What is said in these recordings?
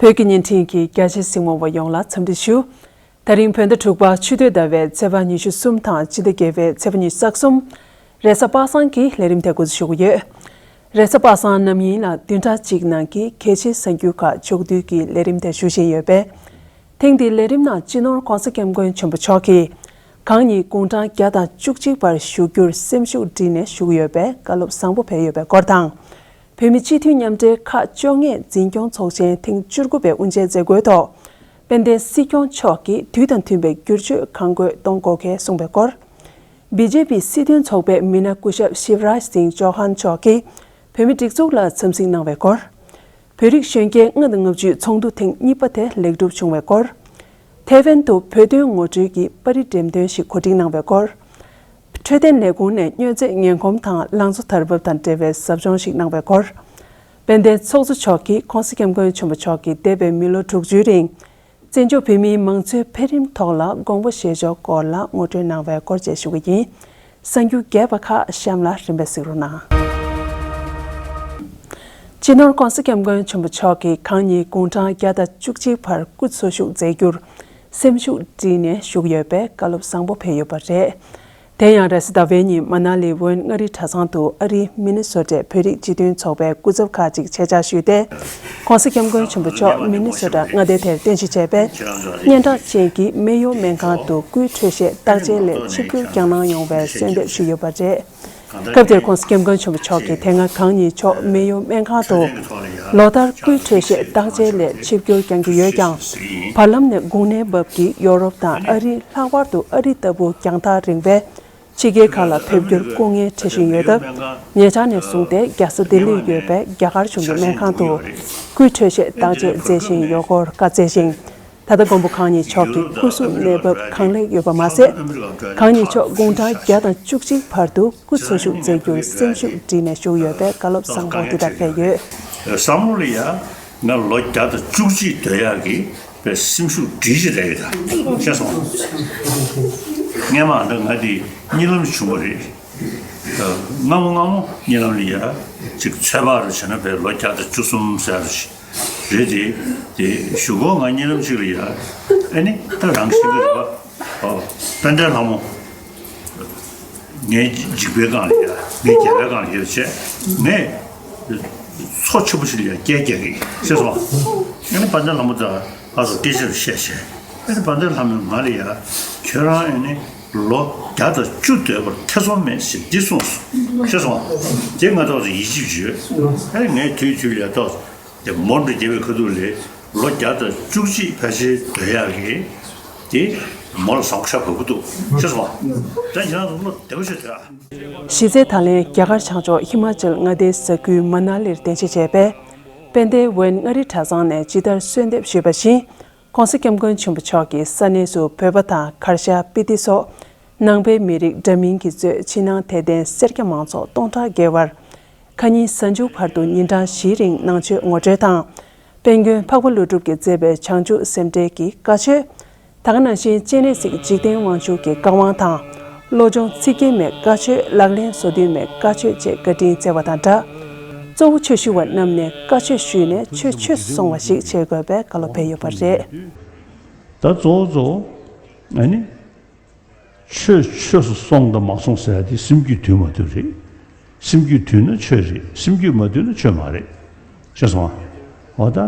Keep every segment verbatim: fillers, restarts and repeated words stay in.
བོད་ཀྱི་བརྙན་འཕྲིན་གྱི་རྒྱ་ཆེའི་གཟིགས་མོ་བ་ཡོངས་ལ་འཚམས་འདྲི་ཞུ། ད་རིང་བོད་ཟླ་དྲུག་པ་ཆུ་སྟོད་ཟླ་བའི་ཚེས་པ་ཉི་ཤུ་གསུམ་དང་སྤྱི་ཟླ་བརྒྱད་པའི་ཚེས་པ་ཉི་ཤུ་རྩ་གསུམ། རེས་གཟའ་པ་སངས་ཀྱི་ལས་རིམ་དེ་འགོ་འཛུགས་ཞུ་གི་ཡོད། རེས་གཟའ་པ་སངས་ནམ་ཡིན་ལ་བདུན་ཕྲག་གཅིག་ནང་གི་གལ་ཆེའི་གསར་འགྱུར་ཁག་ཕྱོགས་བསྡུས་ཀྱི་ལས་རིམ་དེ་ཞུ་བཞིན་ཡོད་པས། ཐེངས་འདིའི་ལས་རིམ་ནང་སྤྱི་ནོར་༸གོང་ས་༸སྐྱབས་མགོན་ཆེན་པོ་མཆོག་གིས་གང་ཉིད་དགུང་གྲངས་བརྒྱ་དང་བཅུ་གཅིག་བར་བཞུགས་རྒྱུར་སེམས་ཤུགས་བསྒྲིལ་ནས་བཞུགས་ཡོད་པའི་བཀའ་སློབ་བཟང་པོ་ཕེབས་ཡོད་པའི་སྐོར་དང་། བོད་མི་སྤྱི་འཐུས་མཉམ་འབྲེལ་ཁག་བཅོ་ལྔའི་འཛིན་སྐྱོང་ཚོགས་ཆེན་ཐེངས་བཅུ་དགུ་པའི་དབུ་འབྱེད་མཛད་སྒོའི་ཐོག་དཔལ་ལྡན་སྲིད་སྐྱོང་མཆོག་གིས་དུས་དང་མཐུན་པའི་བསྒྱུར་བཅོས་གང་དགོས་གཏོང་དགོས་གལ་གསུངས་པའི་སྐོར། བི་ཇེ་པི་སྲིད་དོན་ཚོགས་པའི་མི་སྣ་སྐུ་ཞབས་ཤིབ་རཱཇ་སིང་ཅོ་ཧན་མཆོག་གིས་བོད་མི་སྒྲིག་འཛུགས་ལ་འཚམས་གཟིགས་གནང་བའི་སྐོར། བོད་རིགས་གཞོན་སྐྱེས་ལྔ་དང་ལྔ་བཅུའི་ཚོགས་འདུ་ཐེངས་གཉིས་པ་དེ་ལེགས་གྲུབ་བྱུང་བའི་སྐོར། ཐའེ་ཝན་དུ་བོད་དོན་ངོ་སྤྲོད་ཀྱི་པར་རིས་འགྲེམས་སྟོན་ཞིག་གོ་སྒྲིག་གནང་བའི་སྐོར། འཕྲོད་བསྟེན་ལས་ཁུངས་ནས་མྱོས་རྫས་ངན་གོམས་དང་ལང་ཚོ་དར་བབ་དང་འབྲེལ་བའི་ཟབ་སྦྱོང་ཞིག་གནང་བའི་སྐོར། དཔལ་ལྡན་ཚོགས་གཙོ་མཆོག་གིས་༸གོང་ས་༸སྐྱབས་མགོན་ཆེན་པོ་མཆོག་གིས་འདས་པའི་མི་ལོ་དྲུག་ཅུའི་རིང་། བཙན་བྱོལ་བོད་མིའི་མང་གཙོའི་འཕེལ་རིམ་ཐོག་ལ་དགོངས་པ་བཞེས་ཕྱོགས་སྐོར་ལ་ངོ་སྤྲོད་གནང་བའི་སྐོར་བཅས་ཞུ་གི་ཡིན། གསར་འགྱུར་རྒྱས་པ་ཁག་གཤམ་ལ་རིམ་པས་གཟིགས་རོགས་གནང་། སྤྱི་ནོར་༸གོང་ས་༸སྐྱབས་མགོན་ཆེན་པོ་མཆོག་གིས་གང་ཉིད་དགུང་གྲངས་བརྒྱ་དང་བཅུ་གཅིག་བར་སྐུ་འཚོ་བཞུགས་མཛད་རྒྱུར་སེམས་ཤུགས་བསྒྲིལ་ནས་བཞུགས་ཡོད་པའི་བཀའ་སློབ་བཟང་པོ་ཕེབས་ཡོད་པ་རེད། དེ་ཡང་རེས་གཟའ་ཟླ་བའི་ཉིན་མ་ན་ལི་ཝུན་མངའ་རིས་གྲྭ་ཚང་དུ་ཨ་རིའི་མི་ནི་སོ་ཊའི་བོད་རིགས་སྤྱི་མཐུན་ཚོགས་པའི་སྐུ་ཚབ་ཁག་ཅིག་ཆེད་བཅར་ཞུས་ཏེ། ༸གོང་ས་༸སྐྱབས་མགོན་ཆེན་པོ་མཆོག་མི་ནི་སོ་ཊ་མངའ་སྡེ་དེར་རྟེན་གཞི་བྱས་པའི་སྙན་གྲགས་ཅན་གྱི་མེ་ཡོ་སྨན་ཁང་དུ་སྐུའི་འཕྲོད་བཞེས་བརྟག་དཔྱད་ལས་ཆིབས་བསྒྱུར་བསྐྱངས་གནང་ཡོང་བའི་གསོལ་འདེབས་ཞུས་ཡོད་པ་རེད། སྐབས་དེར་༸གོང་ས་༸སྐྱབས་མགོན་ཆེན་པོ་མཆོག་གིས་དེ་སྔ་གང་ཉིད་མཆོག་མེ་ཡོ་སྨན་ཁང་དུ་ལོ་ལྟར་སྐུའི་འཕྲོད་བཞེས་བརྟག་དཔྱད་ལས་ཆིབས་བསྒྱུར་བསྐྱང་གི་ཡོད་ཀྱང་། བར་ལམ་ནས་དགུང་ནད་བབས་ཀྱིས་ཡོ་རོབ་དང་ཨ་རི། ལྷག་པར་དུ་ཨ་རི་ལྟ་བུ་རྒྱང་ཐག་རིང་བའི་ཕྱི་རྒྱལ་ཁག་ལ་ཕེབས་རྒྱུར་སྐུ་ངལ་འཕྲད་བཞིན་ཡོད་སྟབས། ཉེ་ཆར་ནས་བཟུང་སྟེ་རྒྱལ་ས་ལྡི་ལིར་ཡོད་པའི་རྒྱ་གར་གཞུང་གི་སྨན་ཁང་དུ་སྐུའི་འཕྲོད་བཞེས་བརྟག་དཔྱད་མཛད་བཞིན་ཡོད་སྐོར་བཀའ་སྩལ་ཞིང་། ད་ལྟ་མགོན་པོ་གང་ཉིད་མཆོག་གི་སྐུ་གཟུགས་གནས་བབ་གང་ལེགས་ཡོད་པ་མ་ཟད། གང་ཉིད་མཆོག་དགུང་གྲངས་བརྒྱ་དང་བཅུ་གཅིག་བར་དུ་སྐུ་འཚོ་བཞུགས་མཛད་རྒྱུར་སེམས་ཤུགས་བསྒྲིལ་ནས་བཞུགས་ཡོད་པའི་བཀའ་སློབ་བཟང་པོ་འདི་ལྟར་ཕེབས་ཡོད། བསམ་བློ་ལ་ཡ། ང་ལོ་བརྒྱ་དང་བཅུ་གཅིག་སྡོད་ཡག་གི་པའི་སེམས་ཤུགས་སྒྲིལ་གྱི་རེད་ད། ཤེས་སོང་། སྔས་མ་འདི་ང་འདི་གཉིད་ལམ་བྱུང་བ་རེད། ད་སྔ་མོ་སྔ་མོ་གཉིད་ལམ་ལ་ཡ་ཅིག་ཚོད་དཔག་རུ་བྱས་ན་པའི་ལོ་བརྒྱ་དང་བཅུ་གསུམ་ཟེར་རེད་དེ། དེ་གཞུག་གུ་ང་གཉིད་ལམ་ཅིག་ལ་ཡ་ཨ་ནི་ད་རང་བཞིན་གྱི་རེད་པ། ཨོ། དཔལ་ལྡན་ལྷ་མོ། ངའི་འཇིགས་པའི་སྒང་ལ་ཡ། ངའི་རྒྱལ་བའི་སྒང་ལ་ཡ་བྱས། ངས་མཚོ་ཆེན་པོ་ཞིག་ལ་ཡ་སྐད་རྒྱག་གི་ཤེས་སོང་། ཨ་ནི་དཔལ་ལྡན་ལྷ་མོ་དང་ཨ་ཟུག་སྐད་ཆ་རུ་བཤད་བྱས། ཨ་ནི་དཔལ་ལྡན་ལྷ་མོས་ང་ལ་ཡ། ཁྱོད་རང་ཨ་ནི་ལོ་བརྒྱ་དང་བཅུ་སྡོད་པར་ཐེ་ཚོམ་མེད་ཞེས་འདི་གསུངས་སོང་། ཤེས་སོང་། དེ་ང་ཏོག་ཙམ་ཡིད་ཆེས་བྱོས། ཨ་ནི་ངས་དུས་དུས་ལ་ཡ་ཏོག་ཙམ། དེ་མོ་འདྲ་རྒྱལ་བའི་ཁ་ཐུག་ལས་ལོ་བརྒྱ་དང་བཅུ་གཅིག་ཕལ་ཆེར་སྡོད་ཡག་གི་དེ་མོ་ལ་བཟང་པོ་ཤ་བབ་ཀྱི་འདུག་ཤེས་སོང་བ། ད་ཁྱེད་རང་ཚོ་བློ་བདེ་པོ་ཞིག་སྡོད་ཨ། གཞི་རྩའི་ད་ལན་རྒྱ་གར་བྱང་ཕྱོགས་ཧི་མ་ཅལ་མངའ་སྡེའི་ས་ཁུལ་མ་ན་ལིར་རྟེན་གཞི་བྱས་པའི་དཔལ་ལྡན་ཝན་མངའ་རིས་གྲྭ་ཚང་ནས་ཇི་ལྟར་གསོལ་འདེབས་ཞུས་པ་བཞིན། ༸གོང་ས་༸སྐྱབས་མགོན་ཆེན་པོ་མཆོག་གིས་ས་གནས་སུ་བོད་པ་དང་གར་ཞ་སྤི་ཏི་སོགས་ནང་པའི་མི་རིགས་འདྲ་མིན་གྱིས་གཙོས་ཕྱི་ནང་དད་ལྡན་སེར་སྐྱ་མང་ཚོགས་སྟོང་ཕྲག་བརྒལ་བར། ཁ་ཉིན་གཟའ་མཇུག་བར་དུ་ཉིན་གྲངས་བཞིའི་རིང་ནང་ཆོས་ངོ་སྤྲོད་དང་། དཔལ་མགོན་འཕགས་པ་ཀླུ་སྒྲུབ་ཀྱིས་མཛད་པའི་བྱང་ཆུབ་སེམས་འགྲེལ་གྱི་བཀའ་ཆོས། ད་ག་ནང་བཞིན་སྤྱན་རས་གཟིགས་འཇིག་རྟེན་དབང་ཕྱུག་གི་བཀའ་དབང་དང་། བློ་སྦྱོང་ཚིག་བརྒྱད་མའི་བཀའ་ཆོས་ལག་ལེན་བཟོ་འདུན་མའི་བཀའ་ཆོས་བཅས་བཀའ་དྲིན་སྩལ་བ་དང་སྦྲགས། གཙོ་བོ་ཆོས་ཞུ་བ་རྣམས་ནས་བཀའ་ཆོས་ཞུས་ནས་ཆོས་ཆོས་སུ་སོང་བ་ཞིག་བྱེད་དགོས་པའི་བཀའ་སློབ་ཕེབས་ཡོད་པ་རེད། ད་གཙོ་བོ་གཙོ་བོ་ཨ་ནི། ཆོས་ཆོས་སུ་སོང་དང་མ་སོང་ཟེར་ཡ་དེ་སེམས་རྒྱུད་དུལ་མ་དུལ་རེད། སེམས་རྒྱུད་དུལ་ན་ཆོས་རེད། སེམས་རྒྱུད་མ་དུལ་ན་ཆོས་མ་རེད། ཤེས་སོང་ཨ། འོ་ད་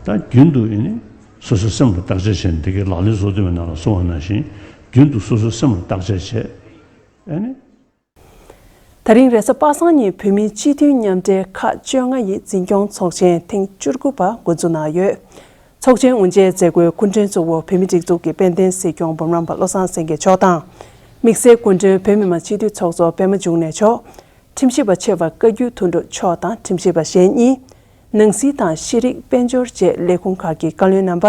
ད་རྒྱུན་དུ་ཨེ་ནི་སོ་སོའི་སེམས་ལ་བརྟག་དཔྱད་བྱས་ནས་དེ་གའི་ལག་ལེན་བཟོ་འདུན་མའི་ནང་ལ་གསུངས་པ་ནང་བཞིན་རྒྱུན་དུ་སོ་སོའི་སེམས་ལ་བརྟག་དཔྱད་བྱས་ཨེ་ནི། ད་རིང་རེས་གཟའ་པ་སངས་ཉིན་བོད་མིའི་སྤྱི་འཐུས་མཉམ་འབྲེལ་ཁག་བཅོ་ལྔ་ཡི་འཛིན་སྐྱོང་ཚོགས་ཆེན་ཐེངས་བཅུ་དགུ་པ་འགོ་འཛུགས་གནང་ཡོད། ཚོགས་ཆེན་དབུ་འབྱེད་མཛད་སྒོའི་སྐུ་མགྲོན་གཙོ་བོ་བོད་མིའི་སྒྲིག་འཛུགས་ཀྱི་དཔལ་ལྡན་སྲིད་སྐྱོང་འབུམ་རམས་པ་བློ་བཟང་སེང་གེ་མཆོག་དང་། དམིགས་བསལ་སྐུ་མགྲོན་བོད་མི་མང་སྤྱི་འཐུས་ཚོགས་གཙོ་པད་མ་འབྱུང་གནས་མཆོག་ཁྲིམས་ཞིབ་པ་ཆེ་བ་བཀའ་བརྒྱུད་དོན་གྲུབ་མཆོག་དང་ཁྲིམས་ཞིབ་པ་གཞན་གཉིས། ནང་སྲིད་དང་ཤེས་རིག་དཔལ་འབྱོར་བཅས་ལས་ཁུངས་ཁག་གི་བཀའ་བློན་རྣམ་པ།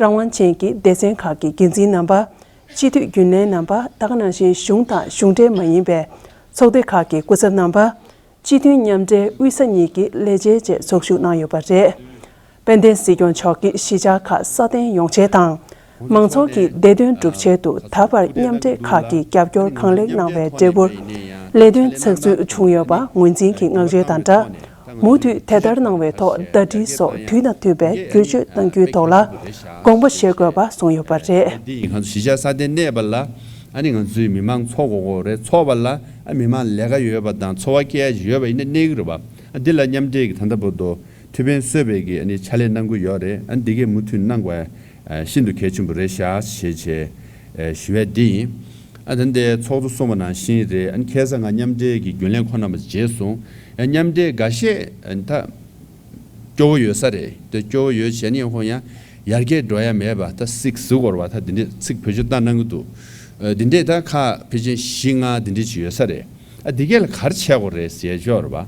རང་དབང་ཅན་གྱི་སྡེ་ཚན་ཁག་གི་འགན་འཛིན་རྣམ་པ། སྤྱི་འཐུས་རྒྱུན་ལས་རྣམ་པ། ད་ག་ནང་བཞིན་གཞུང་དང་གཞུང་འབྲེལ་མ་ཡིན་པའི་ཚོགས་སྡེ་ཁག་གི་སྐུ་ཚབ་རྣམ་པ། སྤྱི་མཐུན་མཉམ་འབྲེལ་དབུས་ས་གཉིས་ཀྱི་ལས་བྱེད་བཅས་ཚོགས་ཞུགས་གནང་ཡོད་པ་རེད། དཔལ་ལྡན་སྲིད་སྐྱོང་མཆོག་གིས་གཞིས་ཆགས་ཁག་སྲ་བརྟན་ཡོང་ཆེད་དང་། མང་ཚོགས་ཀྱི་བདེ་དོན་སྒྲུབ་ཆེད་དུ་ད་བར་མཉམ་འབྲེལ་ཁག་གིས་རྒྱབ་སྐྱོར་གང་ལེགས་གནང་བའི་འབྲས་བུར། ལས་དོན་ཚགས་ཚུད་བྱུང་ཡོད་པ་ངོས་འཛིན་གྱི་བསྔགས་བརྗོད་དང་སྦྲགས། མུ་མཐུད་དེ་ལྟར་གནང་བའི་ཐོག་ཟླ་སྒྲིལ་སོགས་དུས་དང་མཐུན་པའི་བསྒྱུར་བཅོས་གནང་རྒྱུའི་ཐོག་ལ་དགོངས་པ་བཞེས་དགོས་པ་གསུངས་ཡོད་པ་རེད། འདི་ཡིན། ང་ཚོ་གཞིས་ཆགས་སྲ་བརྟན་གནས་པ་ལ་ཨ་ནི་ང་ཚོའི་མི་མང་འཚོ་དགོས་ཀྱི་རེད། འཚོ་བ་ལ་ཨ་མི་མང་ལས་ཀ་ཡོད་པ་དང་འཚོ་བ་སྐྱེལ་ཡ་ཅིག་ཡོད་པ་ཡིན་ན་གནས་ཀྱི་རེད་པ། ཨ་འདི་ལ་མཉམ་འབྲེལ་གྱི་ད་ལྟ་བར་དུ་ཐུགས་ཕན་གསོས་པའི་གི་ཨ་ནི་ཕྱག་ལས་གནང་གི་ཡོད་རེད། ཨ་འདི་གས་མུ་མཐུད་གནང་དགོས་ཤིན་ཏུ་གལ་ཆེན་པོ་རེད་ཤག་ཞེས་བྱས་ཞུ་ཡ་འདི་ཡིན། ཨ་ད་ལྟའི་ཚོགས་གཙོ་གསུངས་པ་ནང་བཞིན་རེད། ཨ་ནི་ཁ་སང་ང་མཉམ་འབྲེལ་གྱི་རྒྱུན་ལས་ཁོང་རྣམ་པ་མཇལ་སོང་། ཨ་མཉམ་འབྲེལ་འགའ་ཤས་ཨ་ནི་ད་སྐྱོ་བོ་ཡོད་ས་རེད། དེ་སྐྱོ་བོ་ཡོད་བྱས་ནས་ཡང་ཁོང་ཡང་ཡར་རྒྱས་འགྲོ་ཡ་མེད་པ། ད་སིག་ཟུག་འོར་བ་ད་འདི་འདྲས་ཚིག་བེད་སྤྱོད་བཏང་གནང་གི་འདུག་ཨ་འདི་འདྲས་ད་ཁ་ཕལ་ཆེར་བཞི་ལྔ་འདི་འདྲས་ཅིག་ཡོད་ས་རེད། ཨ་འདི་གས་ལ་ག་རེ་བྱེད་དགོས་རེད་ཟེར་ཡ་ཅིག་ཡོད་རེད་པ།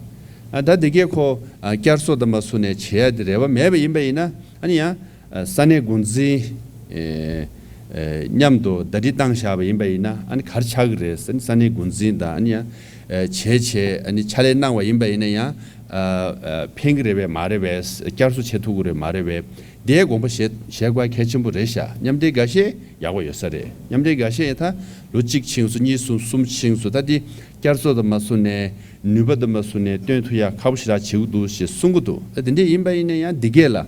ཨ་ད་འདི་གས་ཁོ་ཨ་བསྐྱར་གསོ་དང་མ་སུ་ནས་བྱེད་ཡ་དེ་རེ་བ་མེད་པ་ཡིན་པ་ཡིན་ན་ཨ་ནི་ཡང་ཨ་ས་གནས་འགོ་འཛིན་ཨེ་ཨེ་མཉམ་དུ་ཟླ་སྒྲིལ་བཏང་བཞག་པ་ཡིན་པ་ཡིན་ན་ཨ་ནི་ག་རེ་ཆགས་ཀྱི་རེད། ས་ས་གནས་འགོ་འཛིན་དང་ཨ་ནི་ཡང་ཨེ་བྱས་བྱས་ཨ་ནི་ཕྱག་ལས་གནང་བ་ཡིན་པ་ཡིན་ན་ཡང་ཨ་ཨ་ཕན་གྱི་རེད་པས་མ་རེད་པས། བསྐྱར་གསོ་བྱེད་ཐུབ་ཀྱི་རེད་མ་རེད་པས། དེའི་དགོངས་པ་བཞེས་བཞེས་དགོས་གལ་ཆེན་པོ་རེད་ཤག་མཉམ་འབྲེལ་འགའ་ཤས་ཡག་པོ་ཡོད་ས་རེད། མཉམ་འབྲེལ་འགའ་ཤས་ད་ལོ་གཅིག་ཕྱིན་སོང་། གཉིས་སོང་། གསུམ་ཕྱིན་སོང་། ད་འདི་བསྐྱར་གསོ་དང་མ་སུ་ནས་ནུས་པ་དང་མ་སུ་ནས་སྟོན་ཐུབ་ཡ་ཁག་པོ་ཞེ་དྲག་བྱེད་ཀྱི་འདུག་ཞེས་གསུང་གི་འདུག་ད་དེ་འདྲས་ཡིན་པ་ཡིན་ན་ཡང་འདི་གས་ལ་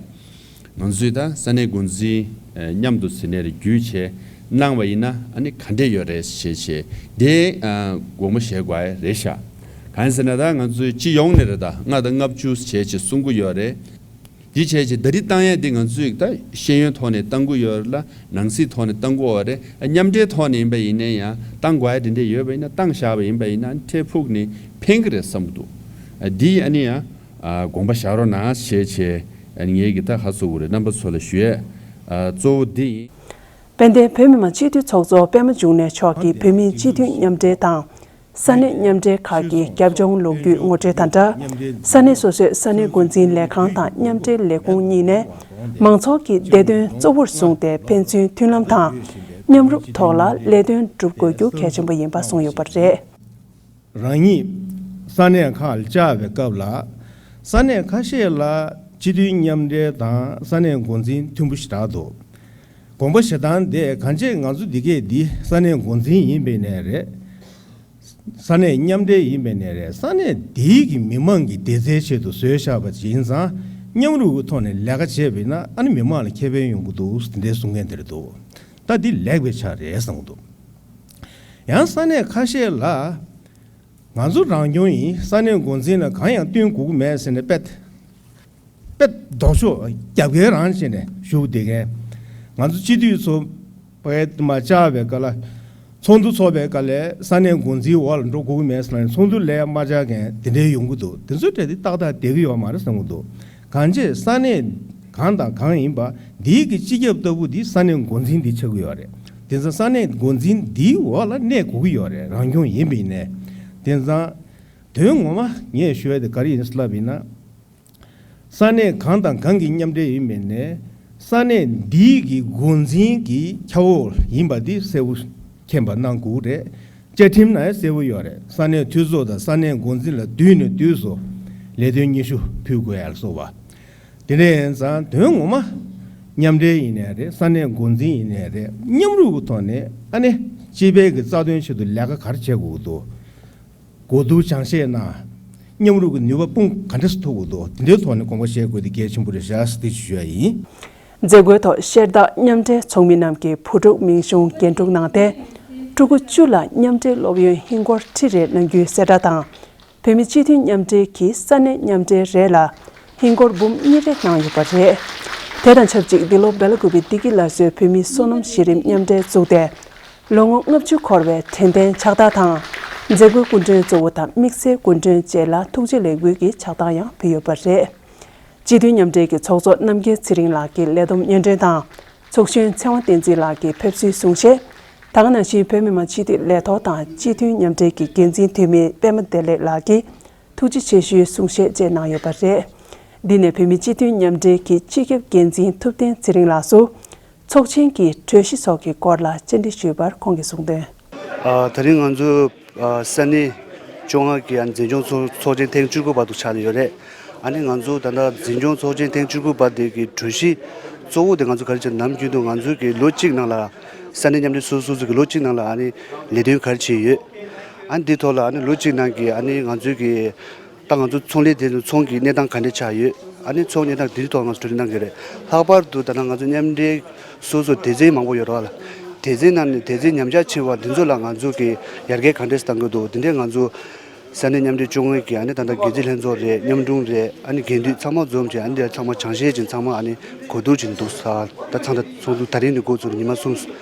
ང་ཚོས་ད་ས་གནས་འགོ་འཛིན་ཨ་མཉམ་དུ་ཟིན་ནས་བརྒྱུད་བྱས་གནང་བ་ཡིན་ན་ཨ་ནི་ག་འདྲས་ཡོད་རེད་ཞེས་བྱས་དེ་ཨ་དགོངས་པ་བཞེས་དགོས་རེད་ཤག་གང་ཡིན་ཟེར་ན་ད་ང་ཚོའི་སྤྱི་ཡོངས་ནས་རེད། ད་ལྔ་དང་ལྔ་བཅུ་བྱས་བྱས་གསུང་གི་ཡོད་རེད། འདི་བྱས་བྱས་ཟླ་སྒྲིལ་བཏང་ཡས་འདི་ང་ཚོས་ད་ཤེས་ཡོན་ཐོག་ནས་བཏང་གི་ཡོད་རེད་ལ། ནང་སྲིད་ཐོག་ནས་བཏང་གི་ཡོད་རེད། མཉམ་འབྲེལ་ཐོག་ནས་ཡིན་པ་ཡིན་ན་ཡང་བཏང་དགོས་ཡ་དེ་འདྲས་ཡོད་པ་ཡིན་ན་བཏང་བཞག་པ་ཡིན་པ་ཡིན་ན་འཕྲལ་ཕུགས་ནས་ཕན་གི་རེད་བསམ་གི་འདུག་འདི་ཨ་ནི་ཡང་དགོངས་པ་བཞག་རོགས་གནང་ཞེས་བྱས་ངས་ཀྱི་ད་ཧ་སོ་གི་རེད། རྣམ་པ་ཚོ་ལ་ཞུ་ཡས་གཙོ་བོ་འདི་ཡིན། དཔལ་ལྡན་བོད་མི་མང་སྤྱི་འཐུས་ཚོགས་གཙོ་པད་མ་འབྱུང་གནས་མཆོག་གིས་བོད་མིའི་སྤྱི་འཐུས་མཉམ་འབྲེལ་དང་། ས་གནས་མཉམ་འབྲེལ་ཁག་གི་རྒྱབ་ལྗོངས་ལོ་རྒྱུས་ངོ་སྤྲོད་དང་སྦྲགས། ས་གནས་སོ་སོའི་ས་གནས་འགོ་འཛིན་ལས་ཁང་དང་མཉམ་འབྲེལ་ལས་ཁུངས་གཉིས་ནས་མང་ཚོགས་ཀྱི་བདེ་དོན་གཙོ་བོར་བཟུང་སྟེ་ཕན་ཚུན་མཐུན་ལམ་དང་མཉམ་རུབ་ཐོག་ལ་ལས་དོན་སྒྲུབ་དགོས་རྒྱུ་གལ་ཆེན་པོ་ཡིན་པ་གསུངས་ཡོད་པ་རེད། རང་ཉིད་ས་གནས་ཁག་ལ་བཅར་བའི་སྐབས་ལ་ས་གནས་ཁ་ཤས་ལ་སྤྱི་འཐུས་མཉམ་འབྲེལ་དང་ས་གནས་འགོ་འཛིན་མཐུན་པོ་ཞེ་དྲག་འདུག་དགོངས་པ་བཞེས་སྟངས་དེ་གང་ཅི་ང་ཚོ་འདི་གས་འདི་ས་གནས་འགོ་འཛིན་ཡིན་པའི་ནས་རེད། ས་གནས་མཉམ་འབྲེལ་ཡིན་པའི་ནས་རེད། ས་གནས་འདིའི་གི་མི་མང་གི་བདེ་རྩའི་ཆེད་དུ་བཟོས་བཞག་པ་ཅིག་ཡིན་ཙང་མཉམ་རུབ་ཀྱི་ཐོག་ནས་ལས་ཀ་བྱས་པ་ཡིན་ན་ཨ་ནི་མི་མང་ལ་ཁེ་ཕན་ཡོང་གི་འདུག་དེ་འདྲའི་གསུང་མཁན་དེ་རེད་འདུག་ད་འདི་ལེགས་པའི་ཆ་རེད་བསམ་གི་འདུག་ཡང་ས་གནས་ཁ་ཤས་ལ་ང་ཚོ་རང་སྐྱོང་ཡིན། ས་གནས་འགོ་འཛིན་ལ་གང་ཡང་སྟོན་དགོས་ཀྱི་མེད་ཟེར་ནས་དཔེ་དཔེ་ལྡོག་ཕྱོགས་རྒྱབ་འགལ་རང་བྱས་ནས་བཞུགས་བསྡད་མཁན། ང་ཚོ་སྤྱི་འཐུས་ཚོ་བས་མ་བཅར་བའི་སྐབས་ལ་ཚོགས་འདུ་ཚོགས་པའི་སྐབས་ལ་ས་གནས་འགོ་འཛིན་འོག་ལ་འགྲོ་དགོས་ཀྱི་མེད་ཟེར་ནས་ཚོགས་འདུ་ལ་མ་བཅར་མཁན་དེ་འདྲའི་ཡོང་གི་འདུག་དེ་ཚོའི་གྲས་དེ་ཏག་ཏག་བསྡད་ཀྱི་ཡོད་མ་རེད་བསམ་གྱི་འདུག་གང་ཅི་ས་གནས་གང་དང་གང་ཡིན་པ་འདིའི་གི་སྤྱི་ཁྱབ་ལྟ་བུ་འདི་ས་གནས་འགོ་འཛིན་འདི་ཆགས་ཀྱི་ཡོད་རེད། དེ་ཚོ་ས་གནས་འགོ་འཛིན་འདིའི་འོག་ལ་གནས་དགོས་ཀྱི་ཡོད་རེད། རང་སྐྱོང་ཡིན་པ་ཡིན་ནའི། དེ་ཙང་དོན་ངོ་མ་ངས་ཞུ་ཡ་དེ་ག་རེ་ཡིན་ལབ་ཡིན་ན། ས་གནས་གང་དང་གང་གི་མཉམ་འབྲེལ་ཡིན་པ་ཡིན་ནའི་ས་གནས་འདིའི་གི་འགོ་འཛིན་གྱི་ཁྱབ་འོག་ཡིན་པ་འདི་གསལ་པོ་མཁྱེན་པ་གནང་དགོས་རེད། བཅའ་ཁྲིམས་ནང་གསལ་པོ་ཡོད་རེད། ས་གནས་འཐུས་ཚོགས་དང་ས་གནས་འགོ་འཛིན་ལ་དུས་ནས་དུས་སུ་ལས་དོན་སྙན་ཞུ་ཕུལ་དགོས་ཡ་ལ་སོགས་པ། དེ་འདྲ་ཡིན་ཙང་དོན་ངོ་མ་མཉམ་འབྲེལ་ཡིན་ནའི་རེད། ས་གནས་འགོ་འཛིན་ཡིན་ནའི་རེད། མཉམ་རུབ་ཀྱི་ཐོག་ནས་ཨ་ནི་སྤྱི་པའི་གི་རྩ་དོན་ཆེད་དུ་ལས་ཀ་ག་རེ་བྱེད་དགོས་ཀྱི་འདུག་གོ་བསྡུར་སྦྱང་བཤད་གནང་། མཉམ་རུབ་ཀྱི་ནུས་པ་སྤུངས་ག་འདྲས་སུ་ཐུབ་ཀྱི་འདུག་དེ་འདྲའི་ཐོག་ནས་དགོངས་པ་བཞེས་དགོས་དེ་གལ་ཆེན་པོ་རེད་ཤག་ཟེར་དེ་ཞུ་ཡ་ཡིན། མཛད་སྒོའི་ཐོག་ཤར་སྟག་མཉམ་འབྲེལ་ཚོགས་མི་རྣམས་ཀྱིས་བུ་ཕྲུག་མིང་གཞུང་རྒྱན་དཀྲུག་གནང་སྟེ། ཕྲུ་གུ་བཅུ་ལ་མཉམ་འབྲེལ་སློབ་ཡོན་ཧིན་སྒོར་ཁྲི་རེ་གནང་རྒྱུའི་གསལ་བསྒྲགས་དང་། བོད་མི་སྤྱི་འཐུས་མཉམ་འབྲེལ་གྱིས་ས་གནས་མཉམ་འབྲེལ་རེ་ལ་ཧིན་སྒོར་འབུམ་གཉིས་རེ་གནང་ཡོད་པ་རེད། དེ་དང་ཆབས་ཅིག་འདི་ལོ་སྦེ་ལ་ཀུ་པེ་བདེ་སྐྱིད་ལ་སོའི་བོད་མིའི་སོ་ནམ་གཞི་རིམ་མཉམ་འབྲེལ་བཙུགས་ཏེ། ལོ་ངོ་ལྔ་བཅུ་འཁོར་བའི་དྲན་རྟེན་ཕྱག་རྟགས་དང་། མཛད་སྒོའི་སྐུ་མགྲོན་གཙོ་བོ་དང་དམིགས་བསལ་སྐུ་མགྲོན་བཅས་ལ་ཐུགས་རྗེ་ལེགས་འབུལ་གྱི་ཕྱག་རྟགས་ཡང་ཕུལ་ཡོད་པ་རེད། སྤྱི་འཐུས་མཉམ་འབྲེལ་གྱི་ཚོགས་གཙོ་རྣམ་རྒྱལ་ཚེ་རིང་ལགས་ཀྱིས་ལས་བསྡོམས་སྙན་སྒྲོན་དང་། ཚོགས་གཞོན་ཚེ་དབང་བསྟན་འཛིན་ལགས་ཀྱིས་ཕེབས་བསུའི་གསུང་བཤད། ད་ག་ནང་བཞིན་བོད་མི་མང་སྤྱི་འཐུས་ལས་ཐོག་དང་སྤྱི་འཐུས་མཉམ་འབྲེལ་གྱི་འགན་འཛིན་འཐུས་མི་པད་མ་བདེ་ལེགས་ལགས་ཀྱིས་ཐུགས་རྗེ་ཆེ་ཞུའི་གསུང་བཤད་བཅས་གནང་ཡོད་པ་རེད། འདི་ནས་བོད་མི་སྤྱི་འཐུས་མཉམ་འབྲེལ་གྱི་སྤྱི་ཁྱབ་འགན་འཛིན་ཐུབ་བསྟན་ཚེ་རིང་ལགས་སུ། ཚོགས་ཆེན་གྱི་གྲོས་གཞི་སོགས་ཀྱི་སྐོར་ལ་བཅར་འདྲི་ཞུས་པར་ཁོང་གིས་གསུངས་དོན། ཨ། ད་རིང་ང་ཚོ་ཨ་ས་གནས་བཅོ་ལྔ་གི་ཨ་འཛིན་སྐྱོང་ཚོགས་ཚོགས་ཆེན་ཐེངས་བཅུ་དགུ་པ་དུ་ཆགས་ནས་ཡོད་རེད། ཨ་ནི་ང་ཚོ་ད་ལྟ་འཛིན་སྐྱོང་ཚོགས་ཆེན་ཐེངས་བཅུ་དགུ་པ་དེ་གི་གྲོས་གཞི་གཙོ་བོ་དེ་ང་ཚོ་ག་རེ་བྱས་ནམ་རྒྱུན་དུ་ང་ཚོ་གི་ལོ་གཅིག་ནང་ལ་ས་གནས་མཉམ་འབྲེལ་སོ་སོ་སོ་གི་ལོ་གཅིག་ནང་ལ་ཨ་ནི་ལས་དོན་ག་རེ་བྱས་ཡོད། ཨ་ནི་འདི་ཐོག་ལ་ཨ་ནི་ལོ་གཅིག་ནང་གི་ཨ་ནི་ང་ཚོའི་གི་ ད་ང་ཚོ་ཚོང་ལས་དེ་ཚོ་ཚོང་གི་གནས་སྟངས་ག་འདྲ་ཆགས་ཡོད། ཨ་ནི་ཚོང་གནས་སྟངས་དེའི་ཐོག་ང་ཚོ་གྲོས་བསྡུར་གནང་གི་རེད། ལྷག་པར་དུ་ད་ལྟ་ང་ཚོ་མཉམ་འབྲེལ་སོ་སོ་སྡེ་ཚན་མང་པོ་ཡོད་རེད་བ་ལ། སྡེ་ཚན་ནང་ནས་སྡེ་ཚན་ཉམས་ཆག་ཆེ་བ་འདི་ཚོ་ལ་ང་ཚོ་གི་ཡར་རྒྱས་ག་འདྲས་གཏང་གི་འདུག་དེ་འདྲས་ང་ཚོ་ས་གནས་མཉམ་འབྲེལ་ལྕོགས་གཉིས་ཀྱི་ཨ་ནི་ད་ལྟ་འགན་འཛིན་ལྷན་ཚོགས་རེད། མཉམ་དྲུང་རེད། ཨ་ནི་འགན་འདུས་ཚང་མ་འཛོམས་བྱས། ཨ་ནི་དེ་ཚང་མ་སྦྱང་བཤད་ཅིང་ཚང་མ་ཨ་ནི་གོ་བསྡུར་བྱས་ནས་འདུག་ས། ད་ཚང་ད་ཚོགས་འདུ་ད་རིང་ནས་འགོ་བཙུགས་ནས་ཉི་མ་གསུམ་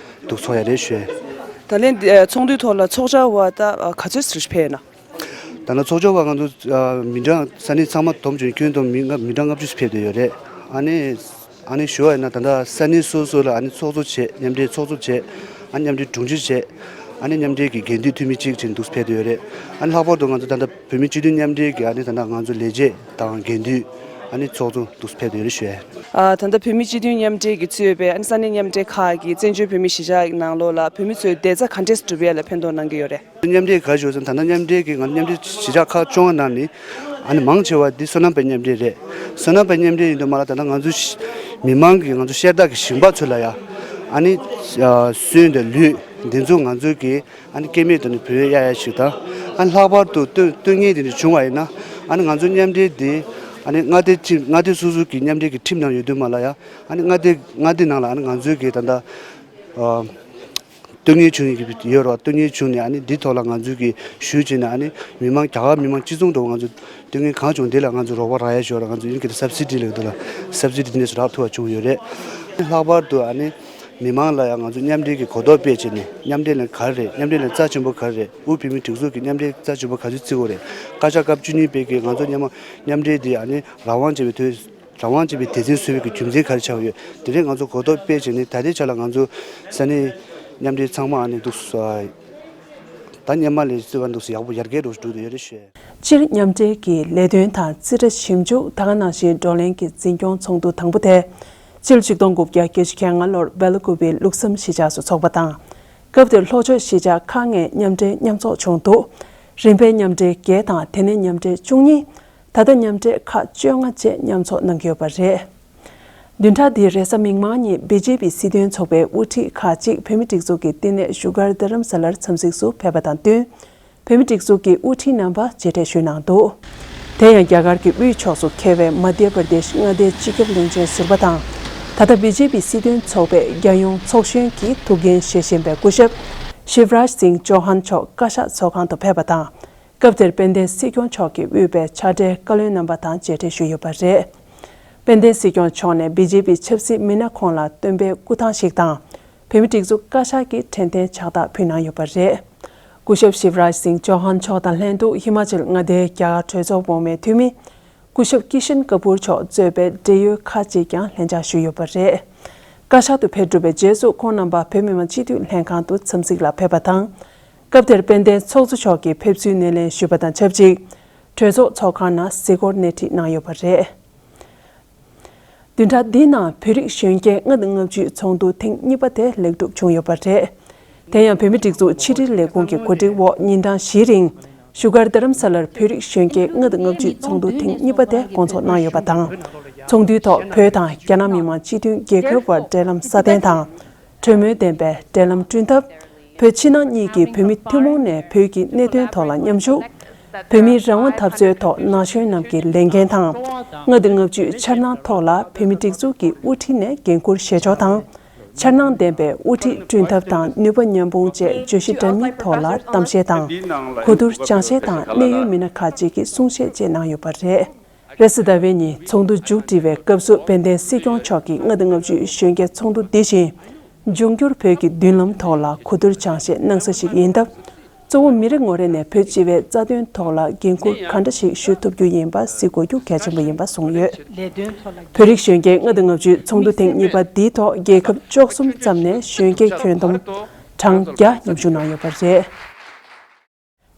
འདུག་ཚོགས་ཡ་རེད་ཞུ། ད་ལན་འདི་ཚོགས་འདུའི་ཐོག་ལ་ཚོགས་བཅར་བ་ད་ག་ཚོད་ཞིག་ཕེབས་ན། ད་ལྟ་ཚོགས་ཆོག་པ་ང་ཚོ་མི་གྲངས་ས་གནས་ཚང་མ་བསྡོམས་བྱས་ཁྱོན་བསྡོམས་མི་ལྔ་མི་གྲངས་ལྔ་བཅུ་ཕེབས་བསྡད་ཡོད་རེད། ཨ་ནི་ཨ་ནི་ཞུ་བ་ཡིན་ན་ད་ལྟ་ས་གནས་སོ་སོ་ལ་ཨ་ནི་ཚོགས་གཙོ་བྱས། མཉམ་འབྲེལ་ཚོགས་གཙོ་བྱས། ཨ་མཉམ་འབྲེལ་དྲུང་ཆེ་བྱས། ཨ་ནི་མཉམ་འབྲེལ་གྱི་འགན་འདུས་འཐུས་མི་གཅིག་བྱས་འདུག་ཕེབས་བསྡད་ཡོད་རེད། ཨ་ནི་ལྷག་པར་དུ་ང་ཚོ་ད་ལྟ་བོད་མི་སྤྱི་འཐུས་མཉམ་འབྲེལ་གྱི་ཨ་ནི་ད་ལྟ་ང་ཚོ་ལས་བྱེད་དང་འགན་འདུས་ཨ་ནི་ཚོགས་གཙོ་འདུག་ཕེབས་བསྡད་ཡོད་རེད་ཞུ། ཨ་ད་ལྟ་བོད་མི་སྤྱི་འཐུས་མཉམ་འབྲེལ་གྱིས་གཙོས་པའི་ཨ་ནི་ས་གནས་མཉམ་འབྲེལ་ཁག་གི་བཙན་བྱོལ་བོད་མིའི་གཞིས་ཆགས་ནང་ལོགས་ལ་བོད་མི་ཚོའི་བདེ་རྩ་ག་འདྲས་སྒྲུབ་ཡས་ལ་ཕན་ཐོགས་གནང་གི་ཡོད་རེད། མཉམ་འབྲེལ་ག་རེ་ཞུ་ཟེར་ན། ད་ལྟ་མཉམ་འབྲེལ་གྱི་ང་ཚོ་མཉམ་འབྲེལ་གཞིས་ཆགས་ཁག་བཅོ་ལྔ་ནང་ནས་ཨ་ནི་མང་ཆེ་བ་འདི་བསོད་ནམས་པའི་མཉམ་འབྲེལ་རེད། བསོད་ནམས་པའི་མཉམ་འབྲེལ་ཡིན་དུས་མ་ལ་ད་ལྟ་ང་ཚོ་ཤ- མི་མང་གི་ང་ཚོ་ཤ་སྟག་གི་ཞིང་པ་ཚོ་ལ་ཡ་ཨ་ནི་ཨ་སོན་དང་ལུད་འདི་ཚོ་ང་ཚོ་གི་ཨ་ནི་སྐྱེ་དམན་དུ་ནི་བུད་ཡ་ཡ་ཞིག་དང་། ཨ་ནི་ལྷག་པར་དུ་སྟོན་སྟོན་ངན་དེ་འདྲ་བྱུང་བ་ཡིན་ན་ཨ་ནི་ང་ཚོ་མཉམ་འབྲེལ་འདི་ཨ་ནི་མངའ་སྡེ་ཁྲིམས་མངའ་སྡེ་སོ་སོ་གི་མཉམ་འབྲེལ་གྱི་ཁྲིམས་ནང་ཡོད་དུས་མ་ལ་ཡ་ཨ་ནི་མངའ་སྡེ་མངའ་སྡེ་ནང་ལ་ཨ་ནི་ང་ཚོའི་གི་ད་ལྟ་ཨ། སྟོན་ངན་བྱུང་ཡོད་ཀྱི་ཡོད་རེད་བ། སྟོན་ངན་བྱུང་ནས་ཨ་ནི་འདི་ཐོག་ལ་ང་ཚོས་ཀྱི་ཞུས་བྱས་ནས་ཨ་ནི་མི་མང་རྒྱ་གར་མི་མང་སྤྱི་ཚོགས་འགྲོ་ང་ཚོ་སྟོན་ངན་གང་བྱུང་འདི་ལ་ང་ཚོ་རོགས་པ་རག་ཡ་ཞོར་ང་ཚོ་ཡིན་གྱི་སབ་སི་ཌི་ལབ་འདུག་ལ། སབ་སི་ཌི་འདི་ནས་སུ་རག་ཐུབ་པ་བྱུང་ཡོད་རེད། ལྷག་པར་དུ་ཨ་ནི་མི་མང་ལ་ཡང་ང་ཚོ་མཉམ་འབྲེལ་གྱི་གོ་རྟོགས་སྤེལ་བྱས་ནས་མཉམ་འབྲེལ་ལ་ག་རེ་རེད། མཉམ་འབྲེལ་ལ་རྩ་ཆེན་པོ་ག་རེ་རེད། དབུས་བོད་མིའི་སྒྲིག་འཛུགས་ཀྱི་མཉམ་འབྲེལ་རྩ་ཆེན་པོ་ག་ཚོད་བརྩི་དགོས་རེད། བཀའ་ཤག་སྐབས་བཅུ་གཉིས་པའི་གི་ང་ཚོ་མཉམ་མཉམ་འབྲེལ་འདི་ཨ་ནི་རང་དབང་ཅན་པའི་དོན། རང་དབང་ཅན་པའི་སྡེ་ཚན་བཟོ་བའི་གི་རྒྱུ་མཚན་ག་རེ་ཆགས་ཡོད། དེ་རིང་ང་ཚོ་གོ་རྟོགས་སྤེལ་བྱས་ནས་ད་ལྟའི་ཆ་ལ་ང་ཚོ་ས་གནས་མཉམ་འབྲེལ་ཚང་མ་ཨ་ནི་འདུག་ས། ད་སྔོན་མ་ལས་བརྩི་བ་འདུག་ས་ཡག་པོ་ཡར་རྒྱས་འགྲོ་འགྲོ་བསྡད་ཡོད་རེད་ཞུ། སྤྱིར་མཉམ་འབྲེལ་གྱི་ལས་དོན་དང་རྩིས་ཁྲ་ཞིབ་འཇུག་ད་ག་ནང་བཞིན་བགྲོ་གླེང་གི་འཛིན་སྐྱོང་ཚོགས་འདུ་དང་པོ་དེ་ཕྱི་ལོ་ཆིག་སྟོང་དགུ་བརྒྱ་བརྒྱད་ཅུ་གྱ་ལྔ་ལོར་སྦེལ་ཀོབ་པའི་ལུགས་བསམ་གཞིས་ཆགས་སུ་འཚོགས་པ་དང་། སྐབས་དེར་ལྷོ་ཕྱོགས་གཞིས་ཆགས་ཁག་ལྔའི་མཉམ་འབྲེལ་མཉམ་ཚོགས་བྱུང་འདུག་རིམ་པས་མཉམ་འབྲེལ་བརྒྱད་དང་དེ་ནས་མཉམ་འབྲེལ་བཅུ་གཉིས། ད་ལྟ་མཉམ་འབྲེལ་ཁག་བཅོ་ལྔ་བཅས་མཉམ་ཚོགས་གནང་གི་ཡོད་པ་རེད། བདུན་ཕྲག་འདིའི་རེས་གཟའ་མིག་དམར་ཉིན་བི་ཇེ་པི་སྲིད་དོན་ཚོགས་པའི་དབུ་ཁྲིད་ཁག་ཅིག་བོད་མིའི་སྒྲིག་འཛུགས་ཀྱི་བསྟི་གནས་བཞུགས་སྒར་རྡ་རམ་ས་ལར་འཚམས་གཟིགས་སུ་ཕེབས་པ་དང་བསྟུན། བོད་མིའི་སྒྲིག་འཛུགས་ཀྱི་དབུ་ཁྲིད་རྣམ་པ་མཇལ་འཕྲད་ཞུས་གནང་འདུག་དེ་ཡང་རྒྱ་གར་གྱི་དབུས་ཕྱོགས་སུ་འཁེལ་བའི་མ་དྷྱ་པར་དེཤ་མངའ་སྡེའི་སྤྱི་ཁྱབ་བློན་ཆེན་ཟུར་པ་དང་། ད་ལྟ་བི་ཇེ་པི་སྲིད་དོན་ཚོགས་པའི་རྒྱལ་ཡོངས་ཚོགས་གཞོན་གྱི་ཐུགས་འགན་བཞེས་བཞིན་པའི་སྐུ་ཞབས་ཤིབ་རཱཇ་སིང་ཅོ་ཧན་མཆོག་བཀའ་ཤག་ཚོགས་ཁང་དུ་ཕེབས་པ་དང་། སྐབས་དེར་དཔལ་ལྡན་སྲིད་སྐྱོང་མཆོག་གིས་དབུས་པའི་ཕྱག་སྦྲེལ་བཀའ་བློན་རྣམ་པ་དང་མཇལ་འཕྲད་ཞུས་ཡོད་པ་རེད། དཔལ་ལྡན་སྲིད་སྐྱོང་མཆོག་ནས་བི་ཇེ་པི་ཆབ་སྲིད་མི་སྣ་ཁོང་ལ་སྟོན་པའི་སྐུ་ཐང་ཞིག་དང་། བོད་མིའི་སྒྲིག་འཛུགས་བཀའ་ཤག་གི་དྲན་རྟེན་ཕྱག་རྟགས་ཕུལ་གནང་ཡོད་པ་རེད། སྐུ་ཞབས་ཤིབ་རཱཇ་སིང་ཅོ་ཧན་མཆོག་དང་ལྷན་དུ་ཧི་མ་ཅལ་མངའ་སྡེའི་རྒྱ་གར་གྲོས་ཚོགས་འོག་མའི་འཐུས་མི། སྐུ་ཞབས་ཀི་ཤན་ཀ་པུར་མཆོག་གཙོས་པའི་འབྲེལ་ཡོད་ཁག་ཅིག་ཀྱང་ལྷན་བཅར་ཞུས་ཡོད་པ་རེད། བཀའ་ཤག་ཏུ་ཕེབས་གྲུབ་པའི་རྗེས་སུ་ཁོང་རྣམ་པ་བོད་མི་མང་སྤྱི་འཐུས་ལྷན་ཁང་དུ་འཚམས་གཟིགས་ལ་ཕེབས་པ་དང་། སྐབས་དེར་དཔལ་ལྡན་ཚོགས་གཙོ་མཆོག་གིས་ཕེབས་བསུའི་སྣེ་ལེན་ཞུས་པ་དང་ཆབས་ཅིག་གྲོས་ཚོགས་ཚོགས་ཁང་ནང་གཟིགས་སྐོར་སྣེ་ཁྲིད་གནང་ཡོད་པ་རེད། བདུན་ཕྲག་འདིའི་ནང་བོད་རིགས་གཞོན་སྐྱེས་ལྔ་དང་ལྔ་བཅུའི་ཚོགས་འདུ་ཐེངས་གཉིས་པ་དེ་ལེགས་གྲུབ་བྱུང་ཡོད་པ་རེད། དེ་ཡང་བོད་མིའི་སྒྲིག་འཛུགས་ཕྱི་དྲིལ་ལས་ཁུངས་ཀྱི་གོ་སྒྲིག་འོག་ཉིན་གྲངས་བཞིའི་རིང་བཞུགས་སྒར་རྡ་རམ་ས་ལར་བོད་རིགས་གཞོན་སྐྱེས་ལྔ་དང་ལྔ་བཅུའི་ཚོགས་འདུ་ཐེངས་གཉིས་པ་དེ་སྐོང་ཚོགས་གནང་ཡོད་པ་དང་། ཚོགས་འདུའི་ཐོག་བོད་དང་རྒྱ་ནག་མི་དམངས་སྤྱི་མཐུན་རྒྱལ་ཁབ་དབར་འབྲེལ་ལམ་སྲ་བརྟན་དང་། གྲོས་མོལ་ལྡན་པའི་འབྲེལ་ལམ་བསྐྲུན་ཐབས། བོད་ཕྱི་ནང་གཉིས་ཀྱི་བོད་མི་ཐུན་མོང་ནས་བོད་ཀྱི་གནད་དོན་ཐོག་ལ་མཉམ་ཞུགས། བོད་མིའི་རང་དབང་འཐབ་རྩོད་ཐོག་ན་གཞོན་རྣམས་ཀྱི་ལས་འགན་དང་། ལྔ་དང་ལྔ་བཅུའི་འཆར་སྣང་ཐོག་ལ་བོད་མིའི་སྒྲིག་འཛུགས་ཀྱི་དབུ་ཁྲིད་ནས་འགན་འཁུར་བཞེས་ཕྱོགས་དང་། འཆར་སྣང་ལྡན་པའི་དབུ་ཁྲིད་བསྐྲུན་ཐབས་དང་ནུས་པ་མཉམ་སྤུངས་བཅས་བརྗོད་གཞི་འདྲ་མིན་ཐོག་ལ་གཏམ་བཤད་དང་། གོ་བསྡུར་སྦྱང་བཤད་དང་གནད་ཡོད་མི་སྣ་ཁག་ཅིག་གིས་གསུང་བཤད་བཅས་གནང་ཡོད་པ་རེད། རེས་གཟའ་ཟླ་བའི་ཉིན་ཚོགས་འདུ་མཇུག་སྒྲིལ་བའི་སྐབས་སུ་དཔལ་ལྡན་སྲིད་སྐྱོང་མཆོག་གིས་ལྔ་དང་ལྔ་བཅུའི་གཞོན་སྐྱེས་ཚོགས་འདུ་འདི་བཞིན་འབྱུང་འགྱུར་བོད་ཀྱི་མདུན་ལམ་ཐོག་ལ་གོ་བསྡུར་སྦྱང་བཤད་གནང་ས་ཞིག་ཡིན་སྟབས། གཙོ་བོ་མི་རེ་ངོ་རེ་ནས་བོད་སྤྱི་པའི་རྩ་དོན་ཐོག་ལ་འགན་འཁུར་ག་འདྲ་ཞིག་ཞུ་ཐུབ་རྒྱུ་ཡིན་པ་གཟིགས་དགོས་རྒྱུ་གལ་ཆེན་པོ་ཡིན་པ་གསུངས་ཡོད། བོད་རིགས་གཞོན་སྐྱེས་ལྔ་དང་ལྔ་བཅུའི་ཚོགས་འདུ་ཐེངས་གཉིས་པ་འདིའི་ཐོག་རྒྱལ་ཁབ་བཅུ་གསུམ་ཙམ་ནས་གཞོན་སྐྱེས་ཁྱོན་བསྡོམས་གྲངས་བརྒྱ་མཉམ་ཞུགས་གནང་ཡོད་པ་རེད།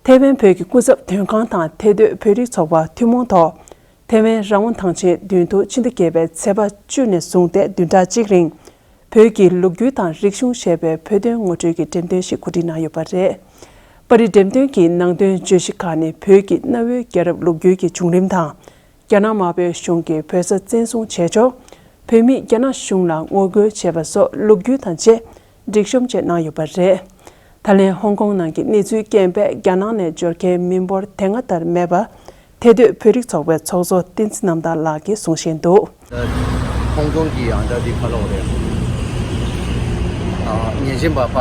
ཐེ་ཝན་བོད་ཀྱི་སྐུ་ཚབ་དོན་ཁང་དང་ཐེ་སྡོད་བོད་རིགས་ཚོགས་པ་ཐུན་མོང་ཐོག་ཐེ་ཝན་རང་དབང་ཐང་ཆེན་བདུན་དུ་ཕྱི་ཟླ་བརྒྱད་པའི་ཚེས་པ་བཅུ་ནས་བཟུང་སྟེ་བདུན་ཕྲག་གཅིག་རིང་། བོད་ཀྱི་ལོ་རྒྱུས་དང་རིག་གཞུང་ཞེས་པའི་བོད་དོན་ངོ་སྤྲོད་ཀྱི་འགྲེམས་སྟོན་ཞིག་གོ་སྒྲིག་གནང་ཡོད་པ་རེད། པར་རིས་འགྲེམས་སྟོན་གྱི་ནང་དོན་བརྗོད་གཞི་ཁག་ནི་བོད་ཀྱི་གནའ་བོའི་རྒྱལ་རབས་ལོ་རྒྱུས་ཀྱི་བྱུང་རིམ་དང་། རྒྱ་ནག་དམར་པོའི་གཞུང་གིས་བོད་ས་བཙན་བཟུང་བྱས་ཕྱོགས། བོད་མིས་རྒྱ་ནག་གཞུང་ལ་ངོ་རྒོལ་བྱས་པ་སོགས་ལོ་རྒྱུས་དང་བཅས་སྒྲིག་གཤོམ་བཅས་གནང་ཡོད་པ་རེད། ད་ལན་ཧོང་ཀོང་ནང་གི་གནས་ཚུལ་རྐྱེན་པས་རྒྱ་ནག་ནས་འབྱོར་མཁན་མི་འབོར་དེ་སྔ་ལྟར་མེད་པ། ཐེ་སྡོད་བོད་རིགས་ཚོགས་པའི་ཚོགས་གཙོ་བསྟན་འཛིན་རྣམ་དག་ལགས་ཀྱིས་གསུང་བཞིན་འདུག། ཧོང་ཀོང་གི་ཨ་ད་དེ་ཕ་ལོག་རེད། ཨ་ཉེས་ཅན་པ་ཕ་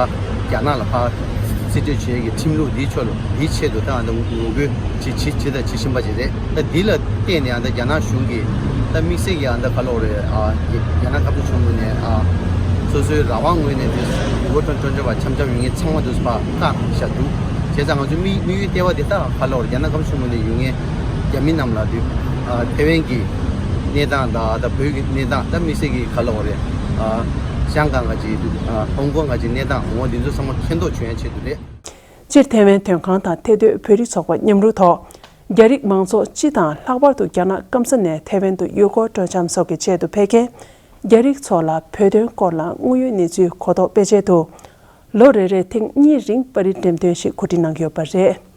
རྒྱ་ནག་ལ་ཕ་རྩིས་སྤྲོད་བྱེད་ཀྱི་ཁྲིམས་ལུགས་འདིའི་ཕྱོགས་ལ་འདིའི་ཆེད་དུ་ད་ཨ་ད་ངོ་རྒོལ་བྱེད་བྱེད་བྱེད་ད་བྱེད་བཞིན་པ་ཅིག་རེད། ད་འདི་ལ་བརྟེན་ནས་ཨ་ད་རྒྱ་ནག་གཞུང་གིས་ད་དམིགས་བསལ་གྱི་ཨ་ད་ཕ་ལོག་རེད། ཨ་རྒྱ་ནག་སྐབས་བཅུ་ཆེན་མོ་ནས་ཨ་སོ་སོའི་རང་དབང་ངོས་ནས་དེ་ངོ་རྒོལ་ཁྲོམ་སྐྱོང་བ་འཆམ་འཆམ་ཡོང་མཁན་ཚང་མ་དུ་ཕ་བཀག་བཞག་འདུག། བྱས་ཙང་ང་ཚོའི་དམིགས་དམིགས་ཡུལ་ལྟེ་བ་དེ་ད་ཕ་ལོག་རྒྱ་ནག་སྐབས་བཅུ་ཆེན་མོ་ནས་ཡོང་མཁན་རྒྱ་མི་རྣམས་ལ་དུས་ཨ་ཐེ་ཝན་གྱི་གནས་སྟངས་དང་ད་བོད་ཀྱི་གནས་སྟངས་ད་དམིགས་བསལ་གྱི་ཕ་ལོག་རེད། ཨ་ཤང་ཀང་ག་ཅིག་དུས་ཨ་ཧོང་ཀོང་ག་ཅིག་གནས་སྟངས་འོ་འདི་ཚོ་ཚང་མ་མཁྱེན་རྟོགས་བྱུང་ཡ་ཆེད་དུ་རེད། སྤྱིར་ཐེ་ཝན་དོན་ཁང་དང་ཐེ་སྡོད་བོད་རིགས་ཚོགས་པ་མཉམ་རུབ་ཐོག་རྒྱ་རིགས་མང་ཚོགས་སྤྱི་དང་ལྷག་པར་དུ་རྒྱ་ནག་སྐམ་ས་ནས་ཐེ་ཝན་དུ་ཡུལ་སྐོར་སྤྲོ་འཆམ་སོགས་ཀྱི་ཆེད་དུ་ཕེབས་མཁན་རྒྱ་རིགས་ཚོ་ལ་བོད་དོན་སྐོར་ལ་དངོས་ཡོད་གནས་ཚུལ་གོ་རྟོགས་སྤེལ་ཆེད་དུ། ལོ་རེ་རེར་ཐེངས་གཉིས་རིང་པར་རིས་འགྲེམས་སྟོན་ཞིག་གོ་སྒྲིག་གནང་གི་ཡོད་པ་རེད།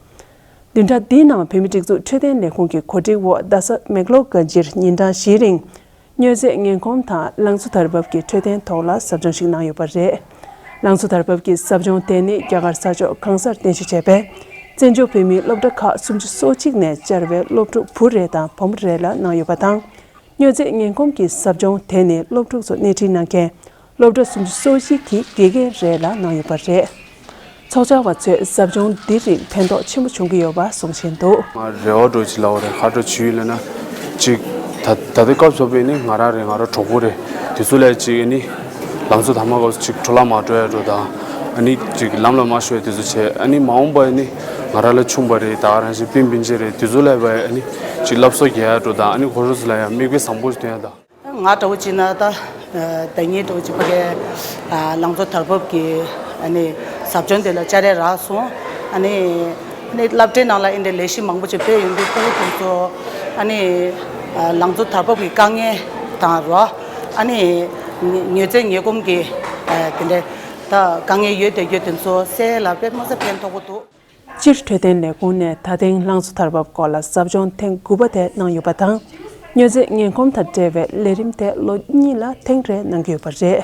བདུན་ཕྲག་འདིའི་ནང་བོད་མིའི་སྒྲིག་འཛུགས་འཕྲོད་བསྟེན་ལས་ཁུངས་ཀྱི་གོ་སྒྲིག་འོག་རྡ་ས་མེག་ལོར་དགའ་འབྱེད་ཉིན་གྲངས་བཞིའི་རིང་། མྱོས་རྫས་ངན་གོམས་དང་ལང་ཚོ་དར་བབ་ཀྱི་འཕྲོད་བསྟེན་ཐོག་ལ་ཟབ་སྦྱོང་ཞིག་གནང་ཡོད་པ་རེད། ལང་ཚོ་དར་བབ་ཀྱི་ཟབ་སྦྱོང་དེ་ནི་རྒྱ་གར་ས་ཕྱོགས་གང་སར་རྟེན་གཞི་བྱས་པའི་བཙན་བྱོལ་བོད་མིའི་སློབ་གྲྭ་ཁག་སུམ་ཅུ་སོ་གཅིག་ནས་བཅར་བའི་སློབ་ཕྲུག་བུ་རེ་དང་བུ་མོ་རེ་ལ་གནང་ཡོད་པ་དང་། མྱོས་རྫས་ངན་གོམས་ཀྱི་ཟབ་སྦྱོང་དེ་ནི་སློབ་ཕྲུག་ཚོ་སྣེ་ཁྲིད་གནང་མཁན་སློབ་གྲྭ་སུམ་ཅུ་སོ་བཞི་གི་དགེ་རྒན་རེ་ལ་གནང་ཡོད་པ་རེད། ཚོགས་བཅར་བ་ཚོས་ཟབ་སྦྱོང་འདི་རིགས་ཕན་ཐོགས་ཆེན་པོ་བྱུང་གི་ཡོད་པ་གསུང་བཞིན་འདུག། ང་རེ་བ་འགྲོ་ཅི་ལའོ་རེད་ཁ་འགྲོ་ཆུ་ཡུལ་ལ་ན་ཅིག་ད་ད་ལྟའི་སྐབས་སུ་བས་ནི་ང་རང་རེད་ང་རང་གྲོགས་པོ་རེད་དེ་ཚོ་ལས་ཅིག་ནི་ལམ་སང་ཐ་མག་ག་ཅིག་འཕྲོ་བརླག་མ་འགྲོ་ཡ་འགྲོ་དང་ཨ་ནི་ཅིག་ལམ་ལ་མ་ཤོར་ཡ་དེ་ཚོ་བྱས་ཨ་ནི་མ་འོངས་པ་ནི་ང་རང་ལ་ཆུང་བ་རེད་ད་ག་རང་བཞིན་སྤུན་སྤུན་མཆེད་རེད་དེ་ཚོ་ལས་བས་ཨ་ནི་ཅིག་སློབ་གསོ་རྒྱག་ཡ་འགྲོ་དང་ཨ་ནི་ཁོ་རང་ཚོ་ལ་ཡང་མིག་དཔེ་བཟང་པོ་ཞིག་སྟོན་ཡ་དང་། ང་འདྲ་བོ་བྱས་ན་ད་ཨ་ཟླ་ཉིན་འདྲ་བོ་བྱས་ཕ་གའི་ཨ་ལང་ཚོ་དར་བབ་ཀྱི་ཨ་ནི་ཟབ་སྦྱོང་དེ་ལ་བཅར་ཡ་རག་སོང་ཨ་ནི་ཨ་ནི་སློབ་གྲྭའི་ནང་ལ་ཨེ་འདྲ་ལས་གཞི་མང་པོ་ཅིག་སྤེལ་ཡོང་དུས་ཕྲུ་གུ་དེ་ཚོ་ཨ་ནི་ཨ་ལང་ཚོ་དར་བབ་ཀྱི་དཀའ་ངལ་དང་རོ་ཨ་ནི་མྱོས་རྫས་ངན་གོམས་ཀྱི་ཨ་དེ་འདྲ་ད་དཀའ་ངལ་ཡོད་དེ་ཡོད་དེ་ཚོ་སེལ་ལ་དཔེ་མ་ཚད་ཕན་ཐོགས་པོ་འདུག། སྤྱིར་འཕྲོད་བསྟེན་ལས་ཁུངས་ནས་ད་ཐེངས་ལང་ཚོ་དར་བབ་སྐོར་ལ་ཟབ་སྦྱོང་ཐེངས་དགུ་པ་དེ་གནང་ཡོད་པ་དང་། མྱོས་རྫས་ངན་གོམས་དང་འབྲེལ་བའི་ལས་རིམ་དེ་ལོ་གཉིས་ལ་ཐེངས་རེ་གནང་གི་ཡོད་པ་རེད།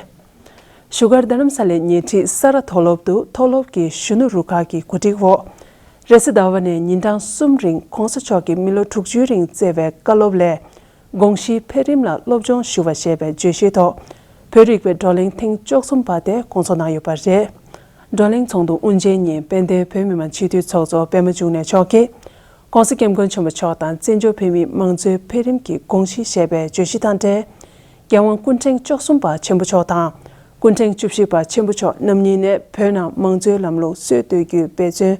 བཞུགས་སྒར་རྡ་རམ་ས་ལའི་ཉེ་འཁྲིས་ས་ར་མཐོ་སློབ་ཏུ་མཐོ་སློབ་ཀྱི་གཞོན་ནུ་རུ་ཁག་གི་གོ་སྒྲིག་འོག་རེས་གཟའ་ཟླ་བ་ནས་ཉིན་གྲངས་གསུམ་རིང་༸གོང་ས་མཆོག་གིས་མི་ལོ་དྲུག་ཅུའི་རིང་བསྩལ་བའི་བཀའ་སློབ་ལས། དགོངས་གཞིའི་འཕེལ་རིམ་ལ་སློབ་སྦྱོང་ཞུ་བ་ཞེས་པའི་བརྗོད་གཞིའི་ཐོག་བོད་རིག་པའི་བགྲོ་གླེང་ཐེངས་བཅུ་གསུམ་པ་དེ་སྐོང་ཚོགས་གནང་ཡོད་པ་རེད། བགྲོ་གླེང་ཚོགས་འདུ་དབུ་འབྱེད་ཉིན་དཔལ་ལྡན་བོད་མི་མང་སྤྱི་འཐུས་ཚོགས་གཙོ་པད་མ་འབྱུང་གནས་མཆོག་གིས། ༸གོང་ས་༸སྐྱབས་མགོན་ཆེན་པོ་མཆོག་དང་བཙན་བྱོལ་བོད་མིའི་མང་གཙོའི་འཕེལ་རིམ་གྱི་དགོངས་གཞི་ཞེས་པའི་བརྗོད་གཞི་དང་འབྲེལ། རྒྱལ་དབང་སྐུ་ཕྲེང་བཅུ་གསུམ་པ་ཆེན་པོ་མཆོག་དང་། སྐུ་ཕྲེང་བཅུ་བཞི་པ་ཆེན་པོ་མཆོག་རྣམ་གཉིས་ནས་བོད་ནང་མང་གཙོའི་ལམ་ལུགས་སྲོལ་གཏོད་རྒྱུའི་འབད་བརྩོན།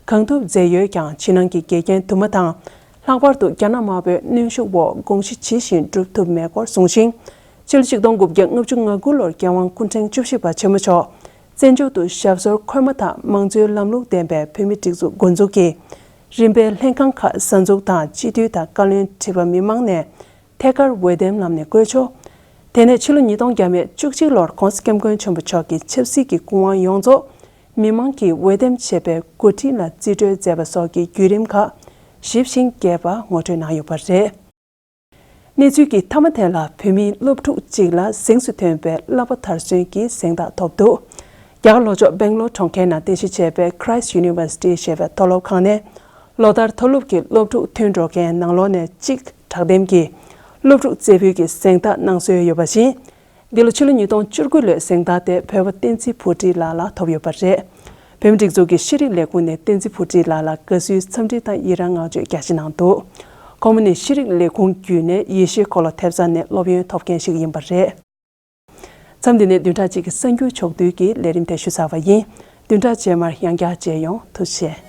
གང་ཐུབ་མཛད་ཡོད་ཀྱང་ཕྱི་ནང་གི་འགལ་རྐྱེན་དུ་མ་དང་། ལྷག་པར་དུ་རྒྱ་ནག་དམར་པོའི་གནོན་ཤུགས་འོག་དགོངས་གཞི་ཇི་བཞིན་འགྲུབ་ཐུབ་མེད་སྐོར་གསུངས་ཤིང་། ཕྱི་ལོ་ཆིག་སྟོང་དགུ་བརྒྱ་ལྔ་བཅུ་ང་དགུ་ལོར་རྒྱལ་དབང་སྐུ་ཕྲེང་བཅུ་བཞི་པ་ཆེན་མོ་མཆོག་བཙན་བྱོལ་དུ་ཞབས་སོར་འཁོད་མ་ཐག་མང་གཙོའི་ལམ་ལུགས་ལྡན་པའི་བོད་མིའི་སྒྲིག་འཛུགས་འགོ་འཛུགས་ཀྱིས། རིམ་པས་ལྷན་ཁང་ཁག་གསར་འཛུགས་དང་སྤྱི་འཐུས་དང་བཀའ་བློན་ཁྲི་པ་མི་མང་ནས། ཐད་ཀར་འོས་འདེམས་ལམ་ནས་བསྐོས་ཆོག་དེ་ནས་ཕྱི་ལོ་ཉིས་སྟོང་བརྒྱ་མེད་བཅུ་གཅིག་ལོར་༸གོང་ས་༸སྐྱབས་མགོན་ཆེན་པོ་མཆོག་གི་ཆབ་སྲིད་ཀྱི་སྐུ་དབང་ཡོངས་རྫོགས་མི་མང་གིས་འོས་འདེམས་བྱས་པའི་འགོ་ཁྲིད་ལ་རྩིས་སྤྲོད་མཛད་པ་སོགས་ཀྱི་བརྒྱུད་རིམ་ཁག་ཞིབ་ཅིང་རྒྱས་པ་ངོ་སྤྲོད་གནང་ཡོད་པ་རེད། གནས་ཚུལ་གྱི་མཐའ་མ་དེ་ལ་བོད་མིའི་སློབ་ཕྲུག་ཅིག་ལ་གཟེངས་སུ་ཐོན་པའི་བསླབ་པ་མཐར་སོན་གྱི་གཟེངས་རྟགས་ཐོབ་འདུག་རྒྱ་གར་ལྷོ་ཕྱོགས་སྦེང་ལོར་གྲོང་ཁྱེར་ནང་རྟེན་གཞི་བྱས་པའི་Christ University ཞེས་པའི་མཐོ་སློབ་ཁང་ནས། ལོ་ལྟར་མཐོ་སློབ་ཀྱི་སློབ་ཕྲུག་ཐོན་འགྲོ་མཁན་ནང་ལོགས་ནས་གཅིག་དྲག་འདེམས་ཀྱིས་སློབ་ཕྲུག་རྩེ་ཕུད་ཀྱི་གཟེངས་རྟགས་གནང་སྲོལ་ཡོད་པ་བཞིན། འདི་ལོ་ཕྱི་ལོ་ཉིས་སྟོང་བཅུ་དགུ་ལོའི་གཟེངས་རྟགས་དེ་བོད་པ་བསྟན་འཛིན་བུ་ཁྲིད་ལགས་ལ་ཐོབ་ཡོད་པ་རེད། བོད་མིའི་སྒྲིག་འཛུགས་ཀྱི་ཤེས་རིག་ལས་ཁུངས་ནས་བསྟན་འཛིན་བུ་ཁྲིད་ལགས་ལ་དགའ་བསུའི་འཚམས་འདྲི་དང་ཡི་རངས་བསྔགས་བརྗོད་རྒྱ་ཆེ་གནང་འདུག་ཁོང་མོ་ནི་ཤེས་རིག་ལས་ཁུངས་བརྒྱུད་ནས་ཡེ་ཤུའི་འཁོར་ལོ་ཐེབས་རྩ་ནས་སློབ་ཡོན་ཐོབ་མཁན་ཞིག་ཡིན་པ་རེད། མཚམས་འདི་ནས་བདུན་ཕྲག་གཅིག་གི་གསར་འགྱུར་ཕྱོགས་བསྡུས་ཀྱི་ལས་རིམ་དེ་ཞུ་ཚར་བ་ཡིན། བདུན་ཕྲག་རྗེས་མར་ཡང་བསྐྱར་མཇལ་ཡོང་། ཐུགས་རྗེ་ཆེ།